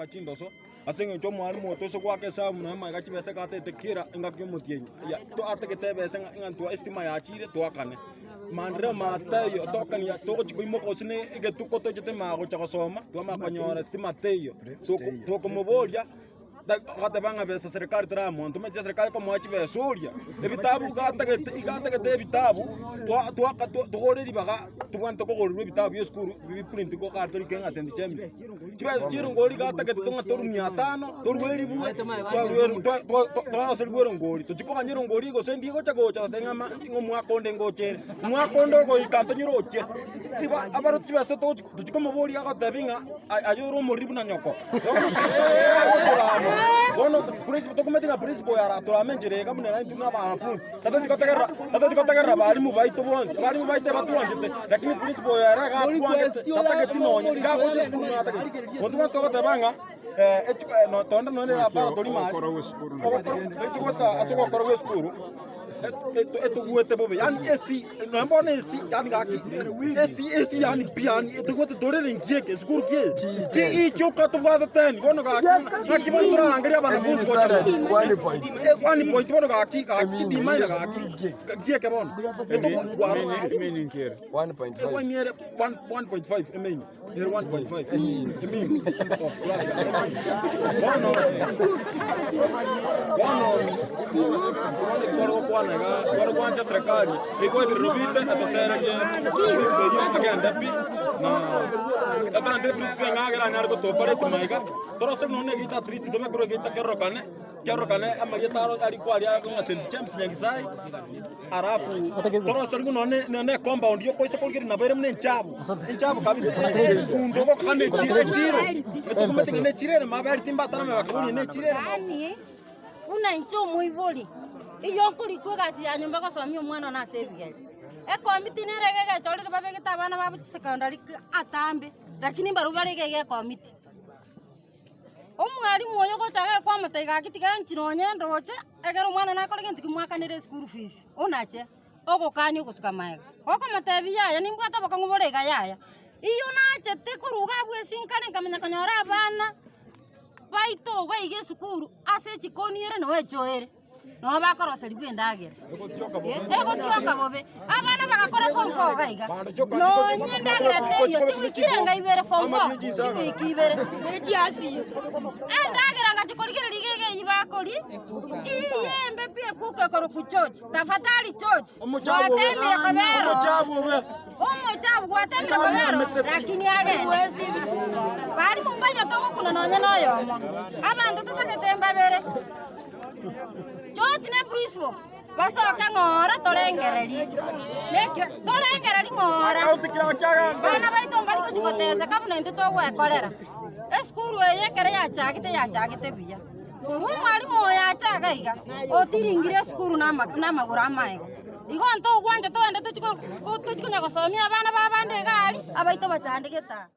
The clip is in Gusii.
Chioka chindoso ase eng'encho omwalimu oyo toise goaka esabu nonya magega chibesa gatete kera engaki y'omotienyi ya twatagete ebesa ng'a ng'a ntwa estima yachire toakane. Maendeleo mataiyo tokania togochi koimoka gose na egetuko tochete maa gocha gosoma twamanya konyora estima teiyo. Toko tokomoboria agateba ng'a besa serikali teramoa, ntomanyeti eserikali ekomoa chibesa oria, ebitabu iga atagete iga atagete ebitabu twa twaka togore ribaga tobwenerete kogorerwa ebitabu bia esukuru biprint goka torike ng'a St James. Chibesa chierongori iga atagete ng'a torwe mia tano torwe eribwe twaroserigwe erongori tochia koganya erongori gose ndi egocha gocha totebe ng'a ng'a omwaka onde ngocha ere, omwaka onde ogoika ntonyoroche. Igo abaroti chibesa togochi tochia komoboria agotebi ng'a aye ore omoriri buna nyoko. Bono principal tokomanyete ng'a principal oyo aratorame enchera iga buna intwe buna abanafunzi. Tateti gotegerera tateti gotegerera abalimu baito bonsi, abalimu baito ebatwanchete, lakini principal oyo ere iga atwangete tatageti nonye, iga agocha esukuru nonya atageti. Intwe bono togoteba ng'a toende nonye na laboratory mache, ogokora tochi gocha ase ogokora gwa esukuru, etogwete bobe, yaani esi nonya bono esi yaani gaki esi esi yaani pi yaani etogwete torere nki eke esukuru ki eye? Chi chioka tobwate ten bono gaki naki bono torarangerie abanafunzi gocha One point bono gaki gaki chidima gaki nki eke bono etogwarosire 1.5 1.5 emini ere 1.5 emini bono bono bono ekero gokwana iga tware gwancha serikali ekwa ebirero bite etosererie principal eywo agende pi na totarantire principal ng'a agere anyare gotopareti maiga torose nonya na egeita at least tobekerwe egeita kerorokane Kerorokane amarieta aro arikwa aria ng'a St James Nyagisai, alafu toroserigwe nonye ne ne ecompound yokoisa korigereria nabo ere buna enchabu, enchabu kabisa ekundo ogokana echiro echiro etokomanyete ng'a nechiro ere mabere timbatarame bakaboria nechiro ere. Yaani buna inche omoibori, eywo nkorikwa egasi ya nyomba gosomia omwana one ase ebigeri. Ekomiti nere iga egechorire babegete abana babo chisecondary atambe, lakini mbarabwo bare iga iga ekomiti. Omwalimu oyo ogocha iga kwamotebia gaki tiga inche nonye ndoche, ekero omwana one akore gento ki mwakanere eschool fees, onache ogokania ogosuka magega. Okomotebia yaya nimbwate obokong'u bore iga yaya, iywo nachete korwa iga abwo esinkane nkamanya konyora abana baito iga iga esukuru ase echikoni ere noo echoo ere. Nabo bakoroserigwa endagera, egotioka bobe. Abana bagakora form four iga iga, nonye endagera teiyo, chiwiki erenga ibere form four, chiwiki ibere. Endagera ngachi korigereria iga iga eywo bakoria, iyembe pi ekuka ekorokwa George, tafadhali George, gwatemire kobera oo, omochabu gwatemire kobera oo, lakini agende. Barimu mbaye togokuna nonye na oyomo, abanto totagete mbabere. George ne principal basoke ng'ora torengererie torengererie ng'ora abana baito mbari gochi goteseka buna intwe togwekorera. Esukuru eye ekero yachagete yachagete buya, korwa omwalimu oyo acha iga iga, otiringire esukuru na ama na amagoro amaego. Igo ntogwancha togende tochi tochi konya gosomia abana ba abande iga aria, abaito bachandegete aa.